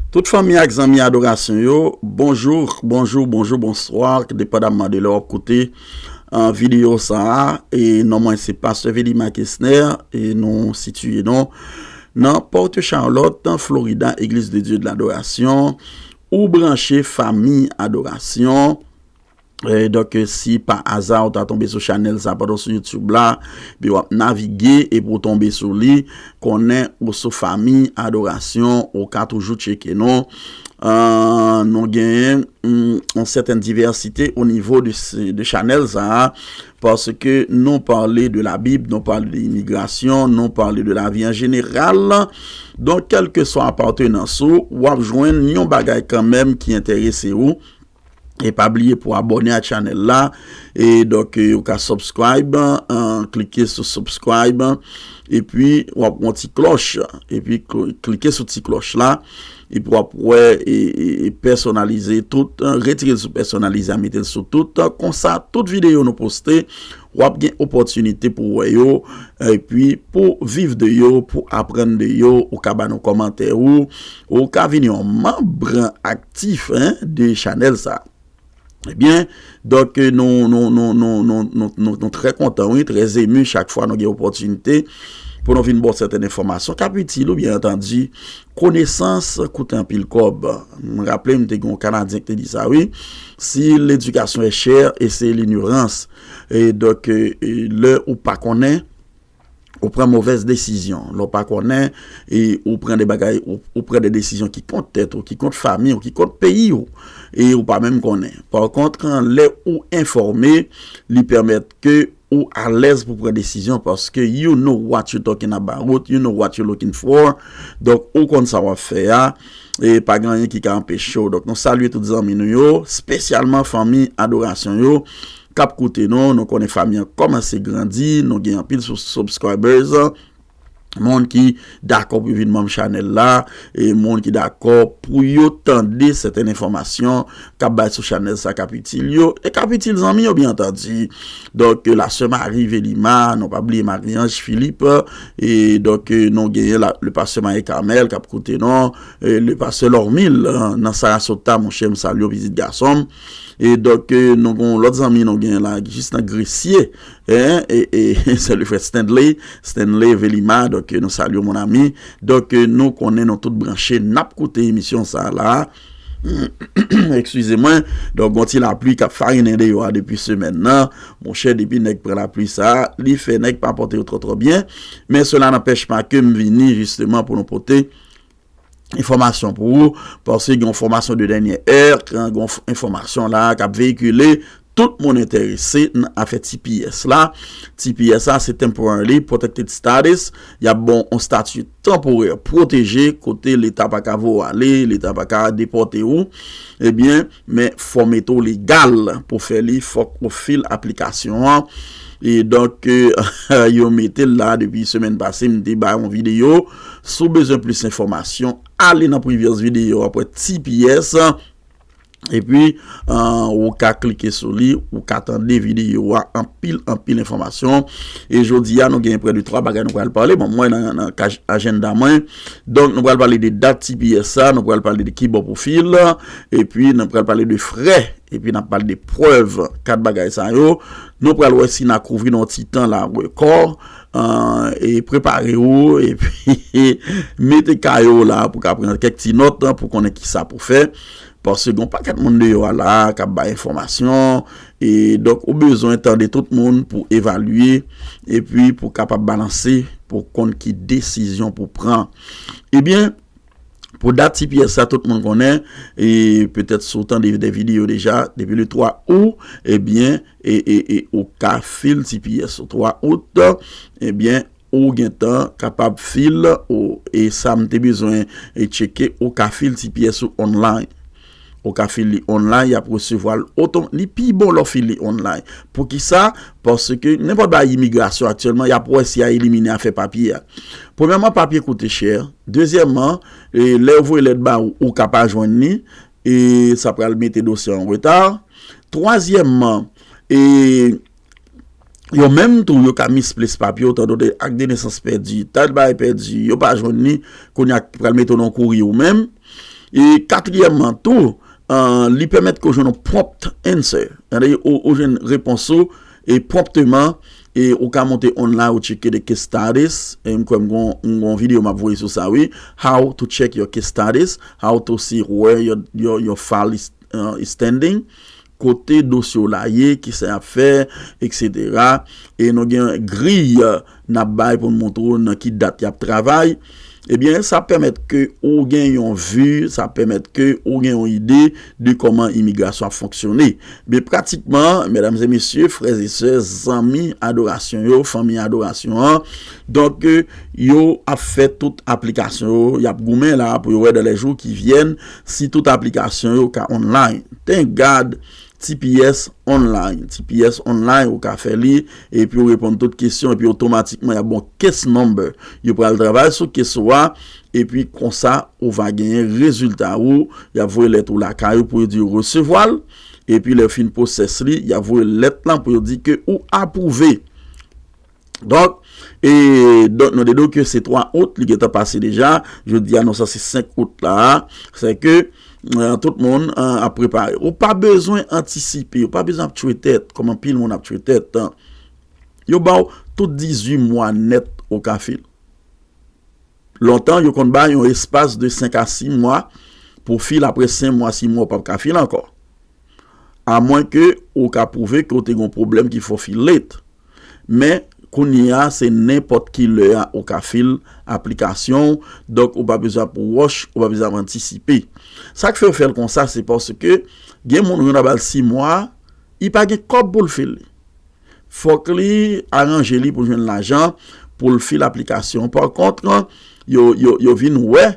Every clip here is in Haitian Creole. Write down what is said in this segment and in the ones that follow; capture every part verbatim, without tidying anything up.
Tout fanmi ak zanmi adorasyon yo, bonjou, bonjou, bonjou, bonswa, depandamman de lè w ap koute uh, videyo sa a. E non mwen se Pastè Velima Kesner, e nou sitiye nou nan Port Charlotte, Florida, Église de Dieu de l'Adoration, ou branche Fanmi Adorasyon. E donk, si pa aza ou ta tonbe sou chanèl sa pandan w sou YouTube la, epi w ap navige epi w tonbe sou li, konnen ou sou Fanmi Adorasyon, ou ka toujou tcheke nou. Uh, nou genyen mm, yon sètèn divèsite o nivo de, de chanèl sa a, paske nou pale de la Bib, nou pale de imigrasyon, nou pale de lavi an jeneral. Donk, kèlkeswa apartenans ou, w ap jwenn yon bagay kanmenm ki enterese ou. E pa bliye pou abòne ak chanèl la. E donk, ou ka subscribe, uh, klike sou subscribe. Epi, w ap wè yon ti klòch. Epi, klike sou ti klòch la. Epi, w ap wè e, e, e pèsonalize tout. Uh, retire l sou pèsonalize a, mete l sou tout. Uh, konsa, tout videyo nou poste, w ap gen opòtinite pou wè yo. Epi, pou viv de yo, pou aprann de yo, ou ka ba nou kòmantè ou. Ou ka vin yon manm aktif hein, de chanèl sa. Ebyen, donk, nou, nou, nou, nou, nou, nou, nou, nou trè kontan, wi, trè emu chak fwa nou gen opòtinite pou nou vin ba w sètèn enfòmasyon k ap itil ou, byen antandi, konesans koute anpil kòb. M raple m te gen yon Kanadyen ki te di sa, wi. Si l'éducation est chère, c'est l'ignorance. E donk, e, e, lè ou pa konnen, ou pran movèz desizyon. Lè w pa konnen, e ou pran de bagay, ou, ou pran de desizyon ki kont tèt ou, ki kont fanmi w, ki kont peyi w, e ou pa menm konnen. Pa kont, lè ou enfòme, li pèmèt ke ou alèz pou pran desizyon paske you know what you talking about, you know what you looking for. Donk, ou konn sa w ap fè a, e pa gen anyen ki ka anpeche w. Donk, nou salye tout zanmi nou yo, espesyalman fanmi adorasyon yo, k ap koute nou. Nou konnen fanmi an kòmanse grandi, nou gen anpil sou subscribers, moun ki dakò pou vin manm chanèl la, e moun ki dakò pou yo tande sètèn enfòmasyon k ap bay sou chanèl sa k ap itil yo, e k ap itil zanmi yo, byen antandi. Donk, la sè Marie Velima, nou pa bliye Marie-Ange Philippe, e donk, nou genyen la, le pastè Marie Carmel k ap koute nou, e le pastè Lormil, nan Sarasota, monchè, m salye w, pitit gason m. E donk, e, nou gen yon lòt zanmi nou gen la, jis nan Gresye, hein, e, e, se le frè Stanley, Stanley Velima, donk, e, nou salye w, mon ami. Donk, e, nou konnen nou tout branche, n ap koute emisyon sa la. Eskize mwen. Donk, gon ti lapli k ap farinen deyò a depi semèn nan. Monchè, depi nèg pran lapli sa, li fè nèg pa pòte yo twò, twò byen. Men sela nanpèch pa ke m vini, jisteman, pou nou pote enfòmasyon pou ou, paske gen yon fòmasyon de dènyè è, gen yon f-, enfòmasyon la k ap veyikile, tout moun enterese nan afè T P S la. T P S la, se Temporarily Protected Status. Y ap ba w yon estati tanporè pwoteje, kote Leta pa ka voye w ale, Leta pa ka depòte w. Ebyen, men fò w mete w legal pou fè li, fòk ou fil aplikasyon an. E donk, e, yo mete l la depi semèn pase, m te bay yon videyo. Si w bezwen plis enfòmasyon, ale nan previous videyo apre T P S. Epi, e, ou ka klike sou li, ou ka tande videyo a, anpil, anpil enfòmasyon. E jodi a, nou gen prè de twa bagay nou pral pale. Bon, mwen nan, nan kaj ajanda mwen. Donk, nou pral pale de dat T P S sa, nou pral pale de kibò pou fil, epi nou pral pale de frè, epi n ap pale de prèv, kat bagay sa yo. Nou pral wè si n a kouvri nan yon ti tan la rekò. E, e prepare w, epi mete kaye w la pou ka pran kèk ti nòt pou konnen kisa pou fè. Paske gen yon pakèt moun deyò a la k ap bay enfòmasyon. E donk, ou bezwen tande tout moun pou evalye, epi pou kapab balanse, pou konn ki desizyon pou pran. Ebyen, pou dat T P S sa, tout moun konnen, e petèt si w tande de videyo deja, depi le twa out, ebyen, e, e, e ou ka fil T P S ou twa out, ebyen, ou gentan kapab fil, ou, e sa m te bezwen, e tcheke, ou ka fil T P S ou online. Ou ka fil li online, y ap resevwa l otom-, li pi bon lè w fil li online. Poukisa? Paske nenpòt bagay imigrasyon aktyèlman, y ap wè si y a elimine afè papye a. Premyèman, papye koute chè. Dezyèmman, e, lè yo voye lèt ba ou, ou ka pa jwenn li, e sa pral mete dosye an reta. Twazyèmman, e, yo menm tou, yo ka misplace papye yo, tankou de ak de nesans pèdi, tat bagay pèdi, yo pa jwenn li, kounye a pral mete w nan kouri ou menm. E katriyèmman tou, uh, li pèmèt ke w jwenn yon prompt answer. Ou, ou jwenn repons ou e promptement, e ou ka monte online ou tcheke de case status. E m kwè m gon, m gon videyo m ap voye sou sa, wi. How to check your case status, how to see where your, your, your file is, uh, is standing, kote dosye w la ye, kisa y ap fè, et cetera. E nou gen griy n ap bay pou n montre w nan ki dat y ap travay. Ebyen, sa pèmèt ke ou gen yon vi, sa pèmèt ke ou gen yon ide de kòman imigrasyon ap fonksyone. Men pratikman, medam e mesye, frè e sè, zanmi adorasyon yo, fanmi adorasyon an, donk, yo ap fè tout aplikasyon yo, y ap goumen la pou yo wè dans les jours qui viennent si tout aplikasyon yo ka online. Thank God, T P S online. T P S online, ou ka fè li, epi ou reponn tout kesyon, epi otomatikman, y ap bon case number. Yo pral travay sou case ou a, epi konsa, ou va genyen rezilta ou, y ap voye lèt ou lakay ou pou yo di yo resevwa l, epi lè yo fin pwosès li, y ap voye lèt lan pou yo di ke ou apwouve. Donk, e, donk, nou te di w ke se twa out, li gentan pase deja. Jodi a, nou sanse senk out la. Se ke, e, tout moun, e, ap prepare. Ou pa bezwen antisipe, ou pa bezwen ap tchwe tèt, kòm anpil moun ap tchwe tèt. Yo ba w tout dizuit mwa nèt ou ka fil. Lontan, yo konn bay yon espas de senk a sis mwa pou fil, apre senk mwa, sis mwa, ou p ap ka fil ankò. Amwen ke ou ka pwouve ke w te gen yon pwoblèm ki fè w fil late. Men, kounye a, se nenpòt ki lè a ou ka fil aplikasyon w, donk ou pa bezwen ap rush, ou pa bezwen ap antisipe. Sa k fè yo fè l konsa, se paske gen moun ou jwenn ap ba l sis mwa, li pa gen kòb pou l fil li. Fòk li aranje li pou jwenn lajan pou l fil aplikasyon. Pa kont, yo, yo, yo vin wè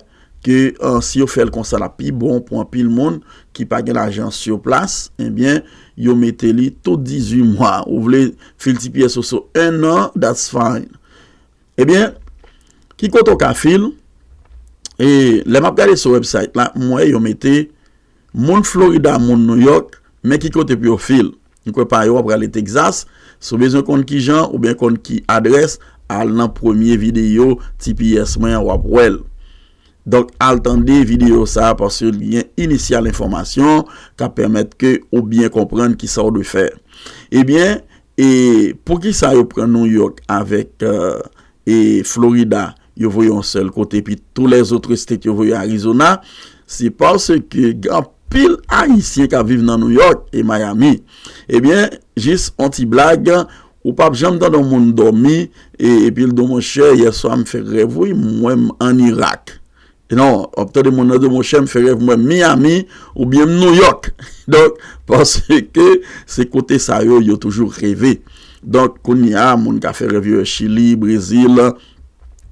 ke, e, si yo fè l konsa, l ap pi bon pou anpil moun ki pa gen lajan sur place, ebyen, yo mete li tout dizuit mwa. Ou vle fil T P S ou sou en an, that's fine. Ebyen, ki kote w ka fil? E lè m ap gade sou website la, m wè yo mete moun Florida, moun New York, men ki kote pou yo fil. M kwè pa yo, w ap rale Texas. Si w bezwen konn kijan oubyen konn ki adrès, al nan premye videyo T P S mwen an, w ap wè l. Donk, al tande videyo sa a, paske li gen inisyal enfòmasyon k ap pèmèt ke ou byen konprann kisa w dwe fè. Ebyen, e poukisa yo pran New York avèk, e, e Florida, yo voye yon sèl kote, epi tou lèzòt state yo voye Arizona, se paske gen anpil Ayisyen k ap viv nan New York e Miami. Ebyen, jis yon ti blag, ou p ap janm tande yon moun dòmi, e, epi l di w, monchè, yèswa m fè rèv, wi, m wè m ann Irak. Non, w ap tande moun nan di w, monchè, m fè rèv, m wè m Miami, oubyen m New York. Donk, paske se kote sa yo, yo toujou reve. Donk, kounye a, moun ka fè rèv yo Chili, Brezil,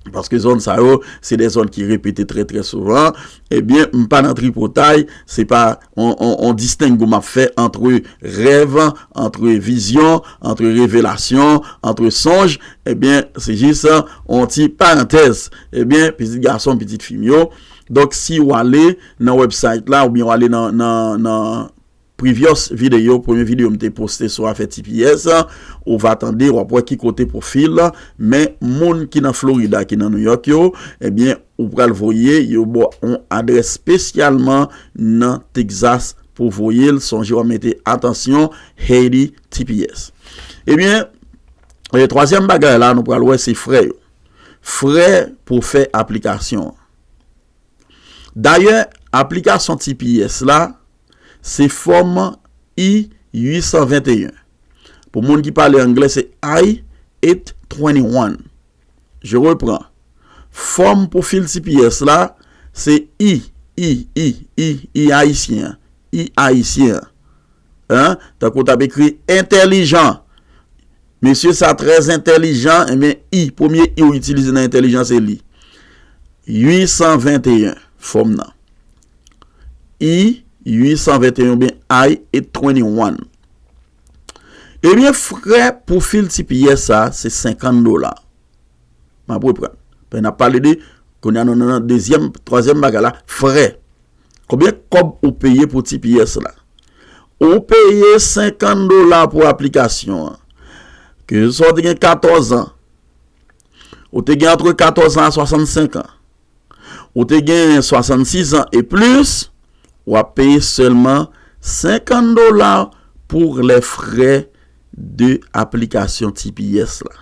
paske zòn sa yo, se de zòn ki repete trè, trè souvan. Ebyen, m pa nan tripotay, se pa on, on, on distenge m ap fè ant rèv, ant vizyon, ant revelasyon, ant sonj. Ebyen, se jis on ti parantèz. Ebyen, pitit gason, pitit fi m yo. Donk, si w ale nan website la, oubyen w ale nan, nan, nan previous videyo, premye videyo m te poste sou afè T P S, ou va tande, w ap wè ki kote pou fil, men moun ki nan Florida, ki nan New York yo, ebyen, ou pral voye, yo ba w yon adrès espesyalman nan Texas pou voye l. Sonje, w ap mete atansyon, Haiti T P S. Ebyen, e, twazyèm bagay la, nou pral wè, se frè yo. Frè pou fè aplikasyon an. Dayè, aplikasyon T P S la, se fòm I uit san venteyen. Pou moun ki pale anglè, se I eight twenty-one. Je reprends. Fòm pou fil T P S la, se I, I, I, I, I ayisyen an. I ayisyen an. Hein? Tankou w t ap ekri entèlijan. Mesye sa trè entèlijan, ebyen, I, premye I ou itilize nan entèlijan, se li. Uit san venteyen, fòm nan. I uit san venteyen oubyen I eight twenty-one. Ebyen, frè pou fil T P S sa, se senkant dola. M ap reprann. Paske n ap pale de, kounye a nou nan dezyèm, twazyèm bagay la, frè. Konbyen kòb ou peye pou T P S la? Ou peye senkant dola pou aplikasyon an. Keseswa ou te gen katòz an, ou te gen ant katòz an a swasannsenk an, Ou te gen swasannsis an e plis, w ap peye sèlman senkant dola pou lè frè de aplikasyon T P S la.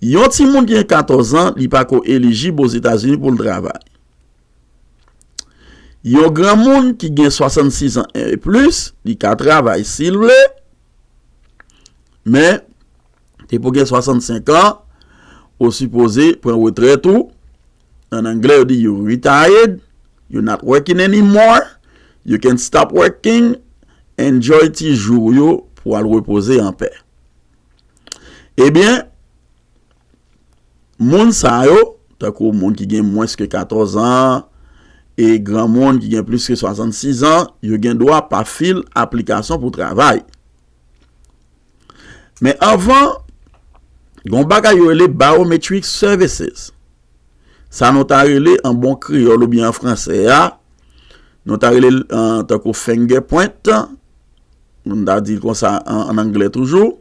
Yon timoun ki gen katòz an, li pa ko elijib Ozetazini pou l travay. Yon granmoun ki gen swasannsis an e plis, li ka travay si l vle, men depi w gen swasannsenk an, ou sipoze pran retrèt ou. An anglè, yo di you retired, you not working anymore, you can stop working, enjoy ti jou w yo pou w al repoze anpè. Ebyen, moun sa yo, tankou moun ki gen mwens ke katòz an, e granmoun ki gen plis ke swasannsis an, yo gen dwa pa fil aplikasyon pou travay. Men anvan, gen yon bagay yo rele biometric services. Sa nou ta rele an bon kreyòl oubyen an fransè a, nou ta rele l, eh, tankou fingerprint, nou ta di l konsa an, an anglè toujou,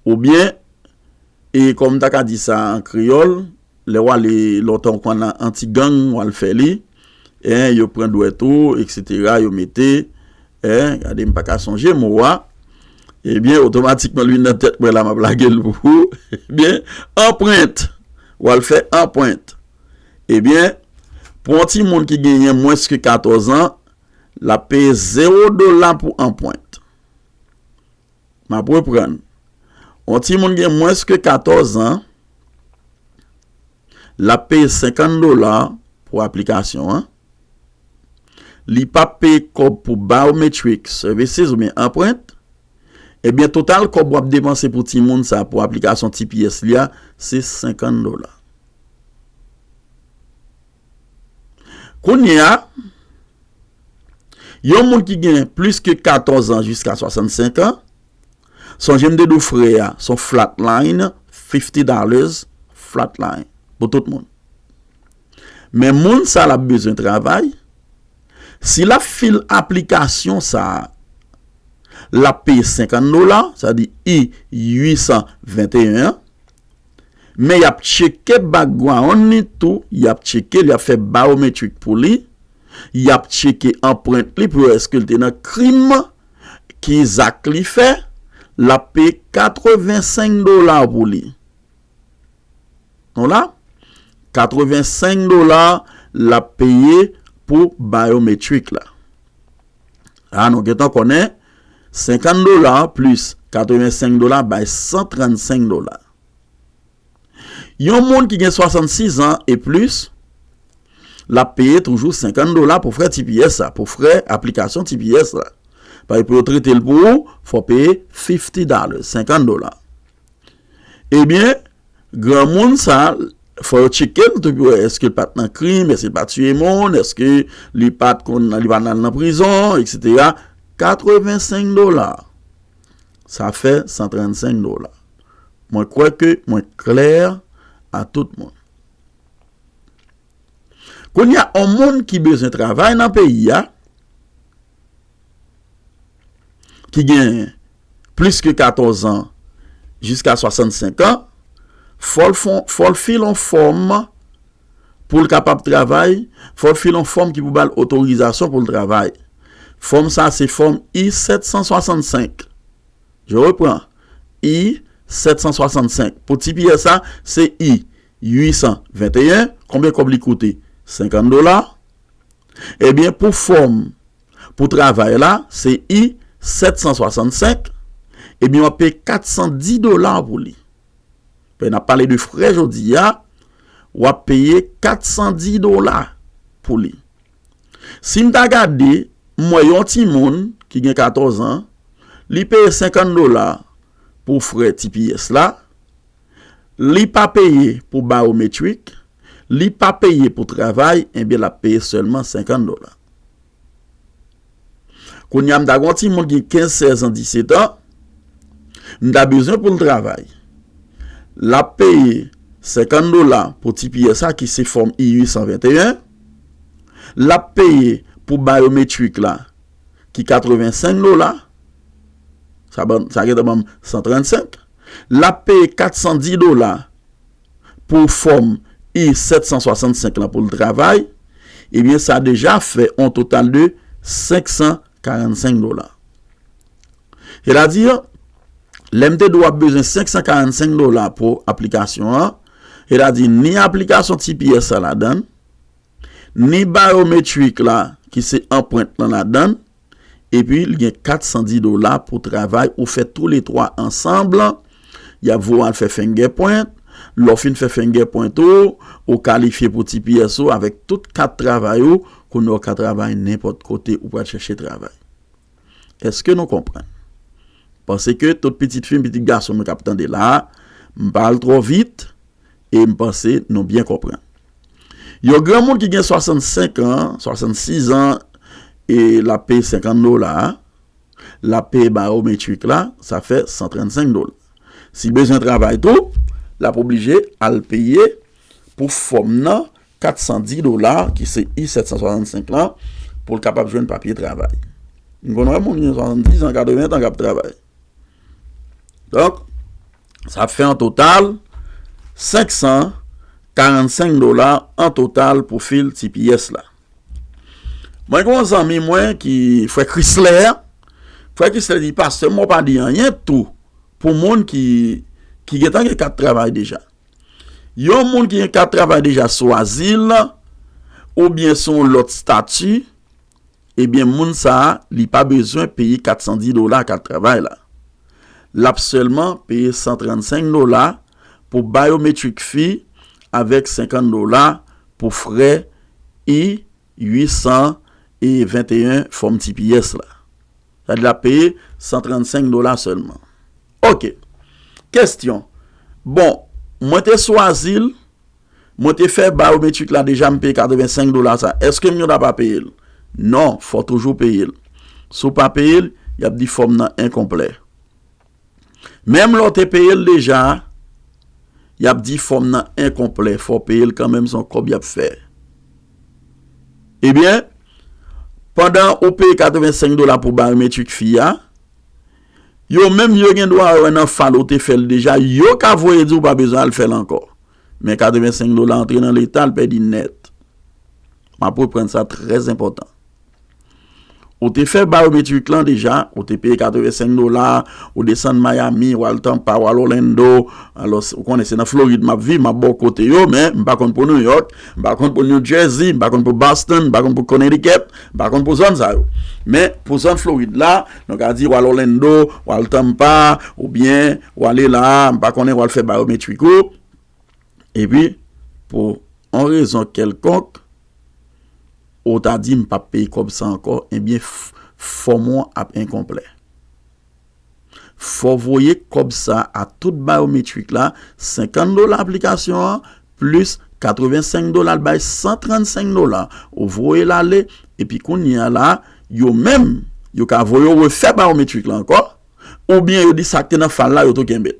oubyen, e kòm m ta ka di sa an kreyòl, lè w ale lontan w konn an ti gang, w al fè li, en, yo pran dwèt ou, etsetera, yo mete, en, gade, m pa ka sonje mo a, ebyen, otomatikman, l vin nan tèt mwen la, m ap lage l pou ou. Ebyen, anprent, w al fè anprent. Ebyen, pou yon timoun ki genyen mwens ke katòz an, l ap peye zewo dola pou anprent. M ap reprann. Yon timoun gen mwens ke katòz an, l ap peye senkant dola pou aplikasyon an. Li p ap peye kòb pou biometric services oubyen anprent. Ebyen, total kòb w ap depanse pou timoun sa pou aplikasyon T P S li a, se senkant dola. Kounye a, yon moun ki gen plis ke katòz an jiska swasannsenk an, sonje m te di w frè a, se yon flat line, fifty dollars, flat line, pou tout moun. Men moun sa l ap bezwen travay, si l ap fil aplikasyon sa a, l ap peye senkant dola, sa di I uit san venteyen an, men y ap tcheke background li tou, y ap tcheke, y ap fè biometric pou li, y ap tcheke anprent li pou yo èske l te nan krim, ki zak li fè, l ap peye katrevensenk dola pou li. Nou la? Katrevensenk dola l ap peye pou biometric la. La, nou gentan konnen senkant dola plis katrevensenk dola bay san trannsenk dola. Yon moun ki gen swasannsis an e plis, l ap peye toujou senkant dola pou frè T P S la, pou frè aplikasyon T P S la. Paske pou yo trete l pou ou, fò w peye fifty dollars, senkant dola. Ebyen, granmoun sa, fò yo tcheke l tou pou wè èske l pa t nan krim, èske l pa t tiye moun, èske li pa t konn, li pa t al nan prizon, etsetera. Katrevensenk dola. Sa fè san trannsenk dola. Mwen kwè ke mwen klè a tout moun. Kounye a, yon moun ki bezwen travay nan peyi a, ki gen plis ke katòz an jiska swasannsenk an, fò l fon-, fò l fil yon fòm pou l kapab travay, fò l fil yon fòm ki pou ba l otorizasyon pou l travay. Fòm sa se fòm I sèt san swasannsenk. Je reprends. I sèt san swasannsenk. Pou T P S la, se I uit san venteyen. Konbyen kòb li koute? Senkant dola. Ebyen, pou fòm pou travay la, se I sèt san swasannsenk. Ebyen, w ap peye kat san dis dola pou li. Paske n ap pale de frè jodi a, w ap peye kat san dis dola pou li. Si m ta gade, m wè yon timoun ki gen katòz an, li peye senkant dola pou frè T P S la, li pa peye pou biometric, li pa peye pou travay, ebyen l ap peye sèlman senkant dola. Kounye a m ta gen yon timoun ki gen kenz, sèz an, disèt an, m ta bezwen pou l travay. L ap peye senkant dola pou T P S la, ki se fòm I uit san venteyen. L ap peye pou biometric la, ki katrevensenk dola. Sa ban, sa gentan ban m san trannsenk. L ap peye kat san dis dola pou fòm I sèt san swasannsenk lan pou l travay, ebyen, sa deja fè yon total de senk san karannsenk dola. Sètadi, lè m te di w ap bezwen senk san karannsenk dola pou aplikasyon an, sètadi ni aplikasyon T P S la ladan l, ni bayometrik la ki se anprent lan ladan l, epi l gen kat san di dola pou travay ou fè toulètwa ansanm. Y ap voye w al fè fingerprint. Lè w fin fè fingerprint ou, ou kalifye pou T P S ou avèk tout kat travay ou, kounye a w ka travay nenpòt kote ou pral chèche travay. Èske nou konprann? Paske tout pitit fi m, pitit gason m yo k ap tande la a, m pa al twò vit, e m panse nou byen konprann. Yon granmoun ki gen swasannsenk an, swasannsis an, e l ap peye senkant dola a, l ap peye bayometrik la, sa fè san trannsenk dola. Si bezwen travay tou, l ap oblije al peye pou fòm nan kat san di dola, ki se I sèt san swasannsenk lan, pou l kapab jwenn papye travay. M konn wè moun gen swasanndiz an, katreven an k ap travay. Donk, sa fè an total senk san karannsenk dola an total pou fil T P S la. Mwen gen yon zanmi mwen ki, frè Chrysler, frè Chrysler di, "Pastè, mwen pa di anyen tou pou moun ki, ki gentan gen kat travay deja. Yon moun ki gen kat travay deja sou azil, oubyen sou yon lòt estati, ebyen, moun sa a, li pa bezwen peye kat san di dola kat travay la. L ap sèlman peye san trannsenk dola pou bayometrik fi avèk senkant dola pou frè I uit san venteyen fòm T P S la. Sa di l ap peye san trannsenk dola sèlman." Oke. Kestyon. Bon, mwen te sou azil, mwen te fè bayometrik la deja, m peye katrevensenk dola sa. Èske m gen dwa pa peye l? Non, fò w toujou peye l. Si w pa peye l, y ap di fòm nan enkonplè. Menm lè w te peye l deja, y ap di fòm nan enkonplè, fò w peye l kanmenm, se yon kòb y ap fè. Ebyen, pandan ou peye katrevensenk dola pou bayometrik fi a, yo menm yo gen dwa wè nan fal ou te fè l deja, yo ka voye di w pa bezwen al fè l ankò. Men katrevensenk dola antre nan leta, l pèdi nèt. M ap reprann sa, trè enpòtan. Ou te fè bayometrik lan deja, ou te peye katrevensenk dola, ou desann Miami, w al Tampa, w al Orlando. Alò, ou konnen se nan Florid m ap viv, m ap ba w kote yo, men m pa konn pou New York, m pa konn pou New Jersey, m pa konn pou Boston, m pa konn pou Connecticut, m pa konn pou zòn sa yo. Men pou zòn Florid la, nou ka di w al Orlando, w al Tampa, oubyen w ale la, m pa konnen, w al fè bayometrik ou. Epi, pou yon rezon kèlkonk, ou ta di, "M p ap peye kòb sa ankò," ebyen, f-, fòm ou an ap enkonplè. Fò w voye kòb sa a, tout bayometrik la, senkant dola aplikasyon an, plis katrevensenk dola l bay, san trannsenk dola. Ou voye l ale, epi kounye a la, yo menm, yo ka voye w refè bayometrik la ankò, oubyen yo di sa k te nan fal la, yo tou kenbe l.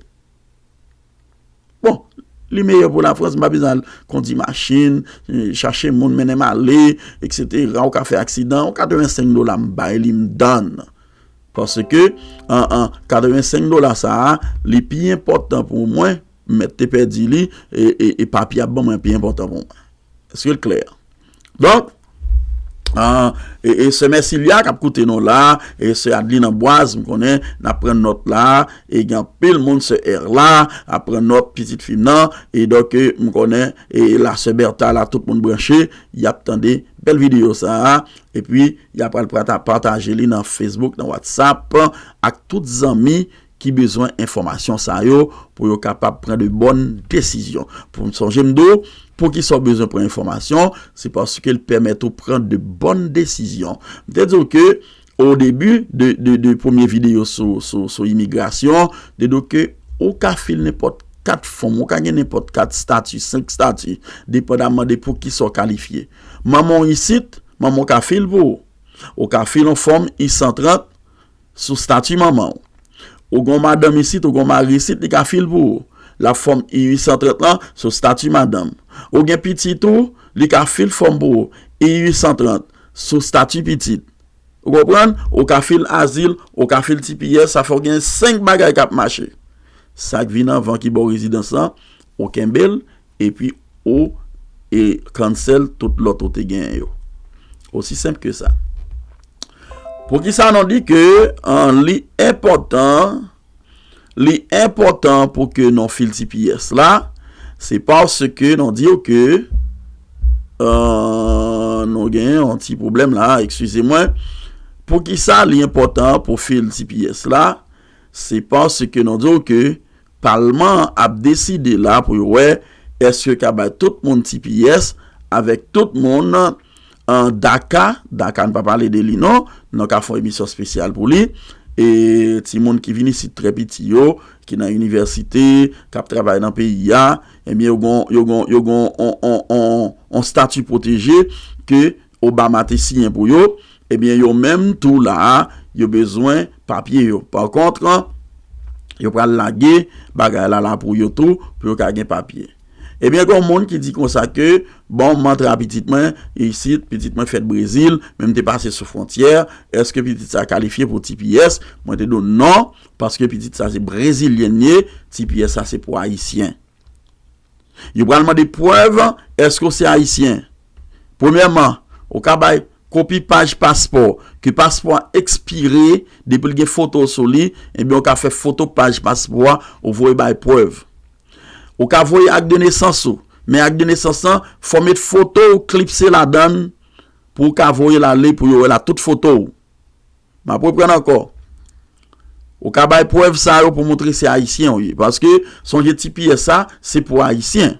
Bon, li meyè pou Lafrans, m pa bezwen al kondi machin, eh, chache moun mennen m ale, etsetera. Ou ka fè aksidan, yon katrevensenk dola m bay li, m done. Paske, an, an, katrevensenk dola sa a, li pi enpòtan pou mwen, m mèt te pèdi li, e, e, e papye ap ban mwen pi enpòtan pou mwen. Èske l klè? Donk, ah, e, e sè Mèsilya k ap koute nou la, e sè Adeline Amboise, m konnen n ap pran nòt la, e gen anpil moun, sè Erla ap pran nòt, pitit fi m nan, e donk, e, m konnen, e la sè Bertha la, tout moun branche, y ap tande bèl videyo sa a, epi y ap pral pata-, pataje li nan Facebook, nan WhatsApp, ak tout zanmi ki bezwen enfòmasyon sa yo pou yo kapab pran de bòn desizyon. Pou m sonje m di w, poukisa w bezwen pran enfòmasyon? Se paske l pèmèt ou pran de bòn desizyon. M te di w ke o debi de, de, de premye videyo sou, sou, sou imigrasyon, de di w ke ou ka fil nenpòt kat fòm, ou ka gen nenpòt kat estati, senk estati, depandaman de pou kisa w kalifye. Manman w isit, manman w ka fil pou ou. Ou ka fil yon fòm I san trant, sou estati manman w. Ou gen yon madanm isit, ou gen yon mari isit, li ka fil pou ou. L ap fòm I uit san trant lan sou estati madanm. Ou gen pitit ou, li ka fil fòm pou ou. I uit san trant sou estati pitit. Ou konprann? Ou ka fil azil, ou ka fil T P S, sa fè w gen senk bagay k ap mache. Sa k vin anvan ki ba w rezidans lan, ou kenbe l, epi ou e cancel tout lòt ou te genyen yo. Osi senp ke sa. Poukisa nou di ke an, li enpòtan, li enpòtan pou ke nou fil T P S la? Se paske nou di ke an, nou genyen yon ti pwoblèm la, eskize mwen. Poukisa li enpòtan pou fil T P S la? Se paske nou di ke palman an ap deside la pou yo wè èske yo ka bay tout moun T P S avèk tout moun an, DACA. DACA, n pa pale de li non, nou ka fè yon emisyon espesyal pou li. E timoun ki vin isit trè piti yo, ki nan inivèsite, k ap travay nan peyi a, ebyen, yo gon, yo gon, yo gon on, on, on, on stati pwoteje ke Obama te siyen pou yo, ebyen, yo menm tou la a, yo bezwen papye yo. Pa kont, yo pral lage bagay la la pou yo tou, pou yo ka gen papye. Ebyen, gen yon moun ki di konsa ke, bon, m antre a pitit mwen isit, pitit mwen fèt Brezil, men m te pase sou fwontyè, èske pitit sa kalifye pou T P S? Mwen te di w non, paske pitit sa se brezilyen li ye, T P S sa se pou ayisyen. Yo pral mande prèv, èske w se ayisyen? Premyèman, ou ka bay kopi paj paspò, ke paspò a ekspire, depi l gen foto w sou li, ebyen, ou ka fè foto paj paspò a, ou voye bay prèv. Ou ka voye ak de nesans ou, men ak de nesans lan, fò w met foto w klipse ladan l, pou w ka voye l ale, pou yo wè la tout foto w. M ap reprann ankò. Ou ka bay prèv sa yo pou montre se ayisyen w ye. Paske, sonje T P S sa, se pou ayisyen.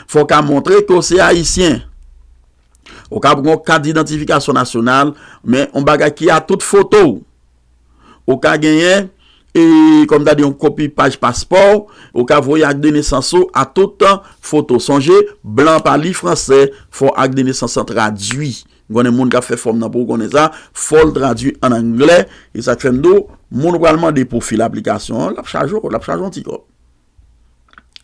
Fò w ka montre ke w se ayisyen. Ou ka gen yon kat didantifikasyon nasyonal, men yon bagay ki a tout foto w. Ou ka genyen, e, kòm ta di, yon kopi paj paspò w, ou ka voye ak de nesans ou a tout foto. Sonje, blan pa li fransè, fò ak de nesans lan tradui. M konnen moun k ap fè fòm nan pou w konnen sa, fò l tradui ann anglè, e sa k fè m di w, moun ou pral mande pou fil aplikasyon an, l ap chaje w, l ap chaje w yon ti kòb.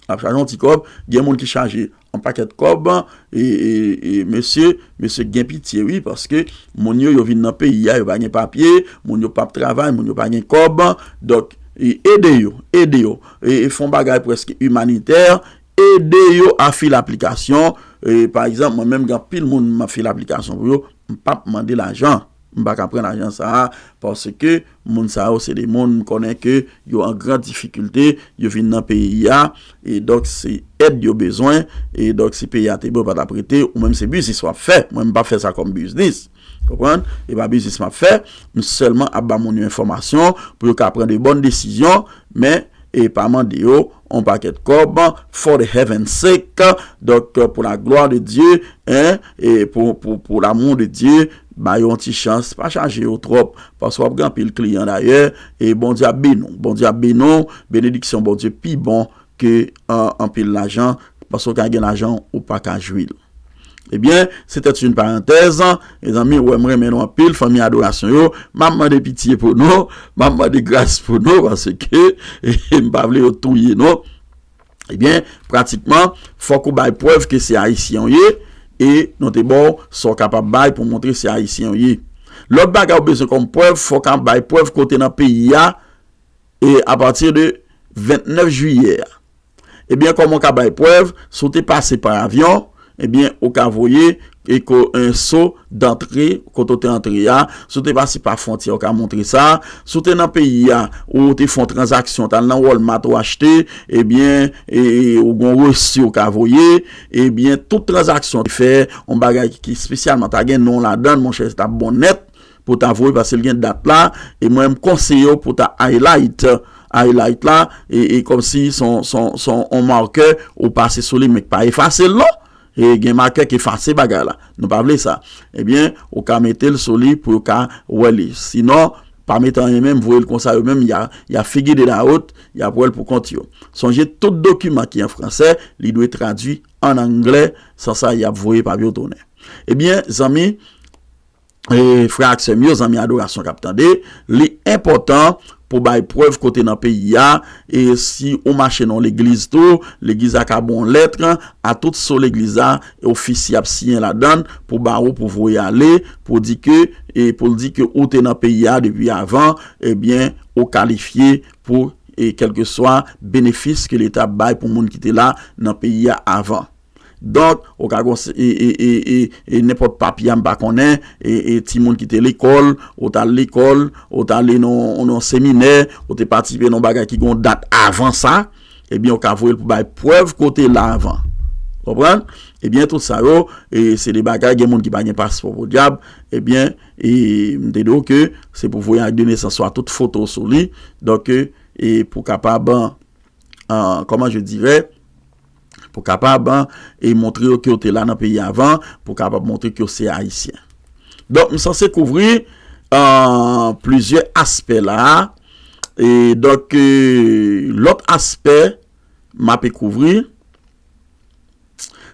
L ap chaje yon ti kòb, gen moun ki chaje yon pakèt kòb, e, e, e mesye, mesye gen pitye, wi, paske moun yo, yo vin nan peyi a, yo pa gen papye, moun yo p ap travay, moun yo pa gen kòb, donk, e, ede yo, ede yo, e, e fè yon bagay prèske imanitè, ede yo a fil aplikasyon, e, pa egzanp, mwen menm, gen anpil moun m ap fil aplikasyon pou yo, m p ap mande lajan. M pa ka pran lajan sa a, paske moun sa yo se de moun m konnen ke yo an gran difikilte, yo vin nan peyi a, e donk se èd yo bezwen, e donk si peyi a te bon, yo pa t ap rete, ou menm se biznis w ap fè. Mwen, m p ap fè sa kòm biznis. Konprann? E pa biznis m ap fè, m sèlman ap ba moun yo enfòmasyon pou yo ka pran de bòn desizyon, men e pa mande yo on pakèt kòb, for the heaven's sake, donk, pour la gloire de Dieu, hein, e pour, pour, pour l'amour de Dieu, ba yo yon ti chans, pa chaje yo twòp, paske w ap gen anpil kliyan dayè, e Bondye ap beni w, Bondye ap beni w, benediksyon Bondye pi bon ke an, anpil lajan, paske w ka gen lajan, ou pa ka jwi l. Ebyen, c'était une parenthèse. Mezanmi, w wè m renmen nou anpil, fanmi adorasyon yo. M ap mande pitye pou nou, m ap mande gras pou nou, paske m pa vle yo touye nou. Ebyen, pratikman, fòk ou bay prèv ke se ayisyen w ye, e nou te ba w sa w kapab bay pou montre se ayisyen w ye. Lòt bagay ou bezwen kòm prèv, fòk w bay prèv kote nan peyi a, e apati de vennèf jiyè a. Ebyen, kòman w ka bay prèv? Si w te pase pa avyon, ebyen, ou ka voye e ko, en so dantre, kote w te antre a. Si w te pase pa fwontyè, ou ka montre sa. Si w te nan peyi a, ou te fè yon tranzaksyon, w t al nan Walmart, ou achte, ebyen, e, e, ou gen yon resi ou ka voye, ebyen, tout tranzaksyon w te fè, yon bagay ki, ki espesyalman ta gen non w ladan l, monchè, se t ap bon nèt pou w ta voye, paske l gen dat la, e mwen, m konseye w pou w ta highlight, highlight la, e, e kòmsi se yon, se yon, se yon makè ou pase sou li, men k pa efase l non. E gen makè k efase bagay la. Nou pa vle sa. Ebyen, ou ka mete l sou li pou yo ka wè li. Sinon, pa mete anyen menm, voye l konsa yo menm, y a, y a figure de la honte, y ap wè l pou kont yo. Sonje, tout dokiman ki an fransè, li dwe tradui an anglè, san sa, y ap voye papye w tounen. Ebyen, zanmi, e, frè ak sè m yo, zanmi adorasyon k ap tande, li enpòtan pou bay prèv kote nan peyi a, e si ou mache nan yon legliz tou, legliz la ka ba w yon lèt a tout so legliz la, e ofisye ap siyen ladan l pou ba ou, pou voye ale, pou di ke, e pou l di ke ou te nan peyi a depi avan, ebyen, ou kalifye pou, e kèlkeswa benefis ke leta ap bay pou moun ki te la nan peyi a avan. Donk, ou ka gon e, e, e, e, e nenpòt papye a m pa konnen, e, e timoun ki te lekòl, ou t al lekòl, ou t ale nan nan seminè, ou te patisipe nan bagay ki gon dat avan sa, ebyen, ou ka voye l pou bay prèv ke w te la avan. Konprann? Ebyen, tout sa yo, e, se de bagay, gen moun ki pa gen paspò podyab, ebyen, e, m te di w ke se pou voye ak de nesans ou a tout foto sou li, donk, e, pou kapab, an, comment je dirais, pou kapab, an, e montre yo ke w te la nan peyi avan, pou kapab montre ke w se Ayisyen. Donk, m sanse kouvri, an, plizyè aspè la. E donk, e, lòt aspè m ape kouvri,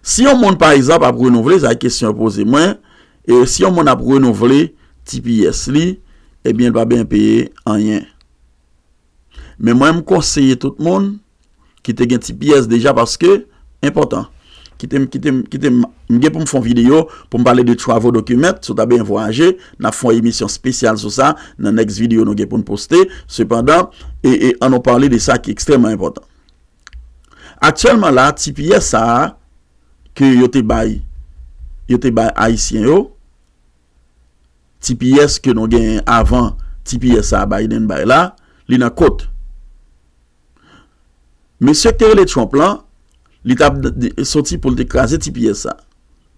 si yon moun, pa egzanp, ap renouvle, sa e kesyon yo poze mwen, e si yon moun ap renouvle T P S li, ebyen, l pa bezwen peye anyen. Men mwen, m konseye tout moun ki te gen T P S deja, paske enpòtan. Kite m, kite m, kite m, m gen pou m fè yon videyo pou m pale de travel document, si w ta bezwen vwayaje, n ap fè yon emisyon espesyal sou sa, nan next video nou gen pou n poste. Sepandan, e, e, ann nou pale de sa ki ekstrèmman enpòtan. Aktyèlman la, T P S sa a ke yo te bay, yo te bay Ayisyen yo, T P S ke nou genyen avan T P S sa a Biden bay la, li nan kot? Mesye ki te rele Trump lan, li t ap d-, d-, soti pou l te kraze T P S sa.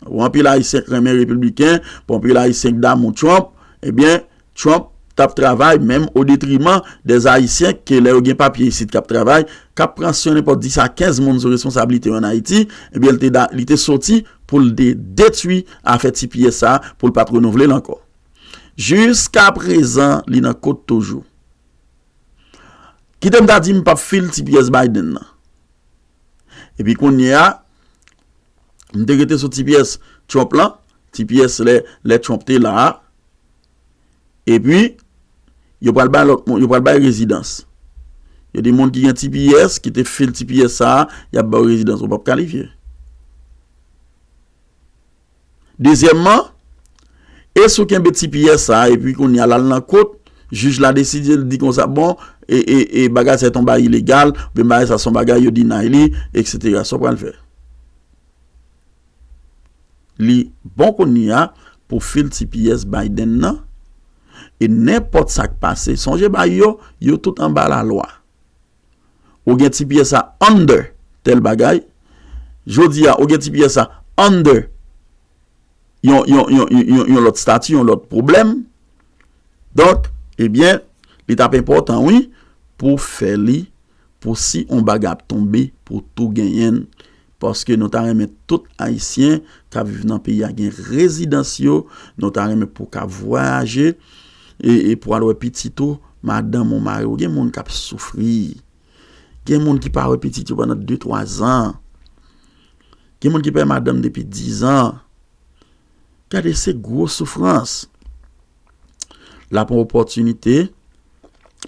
Pou anpil Ayisyen k renmen repibliken, pou anpil Ayisyen k damou Trump, ebyen, Trump t ap travay menm o detriman dè Ayisyen ke lè yo gen papye isit k ap travay, k ap pran swen nenpòt dis a kenz moun sou responsablite yo ann Ayiti, ebyen, li te da-, li te soti pou l de-, detwi afè T P S sa a, pou l pa t renouvle l ankò. Jiskaprezan, li nan kot toujou. Kite m ta di m p ap fil T P S Biden nan. Epi kounye a, m te rete sou T P S Trump lan, T P S lè, lè Trump te la a. Epi, yo pral bay lòt moun, yo pral bay rezidans. Yo di moun ki gen T P S, ki te fil T P S sa a, y ap ba w rezidans, ou p ap kalifye. Dezyèmman, e si w kenbe T P S sa a, epi kounye a l al nan kot, jij la deside, l di konsa, bon, e, e, e bagay sa a se yon bagay ilegal, oubyen bagay sa a se yon bagay yo deny li, etsetera. Sa w pral fè? Li bon kounye a pou fil T P S Biden nan, e nenpòt sa k pase, sonje bagay yo, yo tout anba lalwa. Ou gen T P S sa under tèl bagay. Jodi a, ou gen T P S sa under yon, yon, yon, yon, yon, yon lòt estati, yon lòt pwoblèm. Donk, ebyen, li t ap enpòtan, wi, pou fè li, pou si yon bagay ap tonbe, pou tou genyen l. Paske nou ta renmen tout Ayisyen k ap viv nan peyi a gen rezidans yo, nou ta renmen pou w ka vwayaje, e, e pou al wè pitit ou, madanm ou, mari w, gen moun k ap soufri. Gen moun ki pa wè pitit yo pandan de, twa zan. Gen moun ki pèdi madanm depi diz an. Gade, se gwo soufrans. L ap yon opòtinite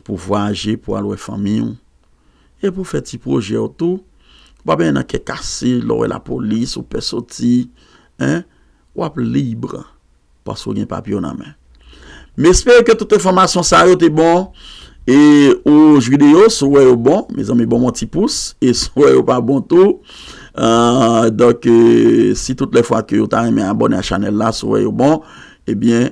pou vwayaje, pou al wè fanmi w. E pou fè ti pwojè w tou. Ou pa bezwen nan kè kase, lè w wè lapolis, ou pè soti. Hein? W ap lib. Paske w gen papye w nan men. M espere ke tout enfòmasyon sa yo te bon. E ou jwi de yo, si w wè yo bon, mezanmi, ban m yon ti pous. E si w wè yo pa bon tou, euh, donk, euh, si tout lè fwa ke w ta renmen abòne a chanèl la, si w wè yo bon, ebyen,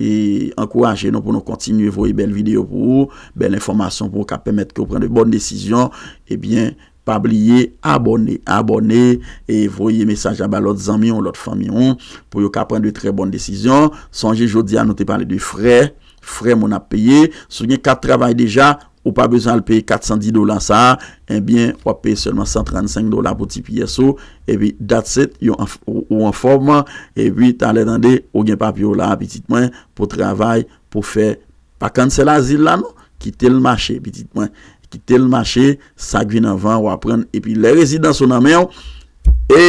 e ankouraje nou pou nou kontinye voye bèl videyo pou ou, bèl enfòmasyon pou ou, k ap pèmèt ke w pran de bòn desizyon, ebyen, pa bliye abòne, abòne, e voye mesaj la ba lòt zanmi w, lòt fanmi w, pou yo ka pran de trè bòn desizyon. Sonje, jodi a, nou te pale de frè, frè moun ap peye. Si w gen kat travay deja, ou pa bezwen al peye kat san dis dola sa a, ebyen, w ap peye sèlman san trannsenk dola pou T P S ou, epi that's it, yo anf-, ou, ou anfòm, epi talè tande, ou gen papye w la, pitit mwen, pou travay, pou fè, pa kansèl azil la non, kite l mache, pitit mwen, kite l mache, sa k vin anvan, w aprann, epi lè rezidans ou nan men w, e,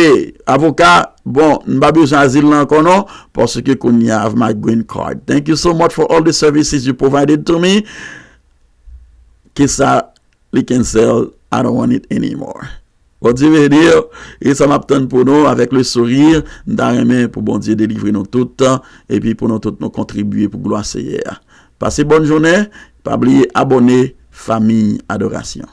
avoka, bon, m pa bezwen azil la ankò non, paske kounye a I have my green card. Thank you so much for all the services you provided to me. Kisa li cancel, I don't want it anymore. Bondye beni w, e sa m ap tann pou nou avèk le sourire, m ta renmen pou Bondye delivre nou tout, epi pou nou tout nou kontribye pou glwa Seyè a. Pase bòn jounen, pa bliye abòne, fanmi adorasyon.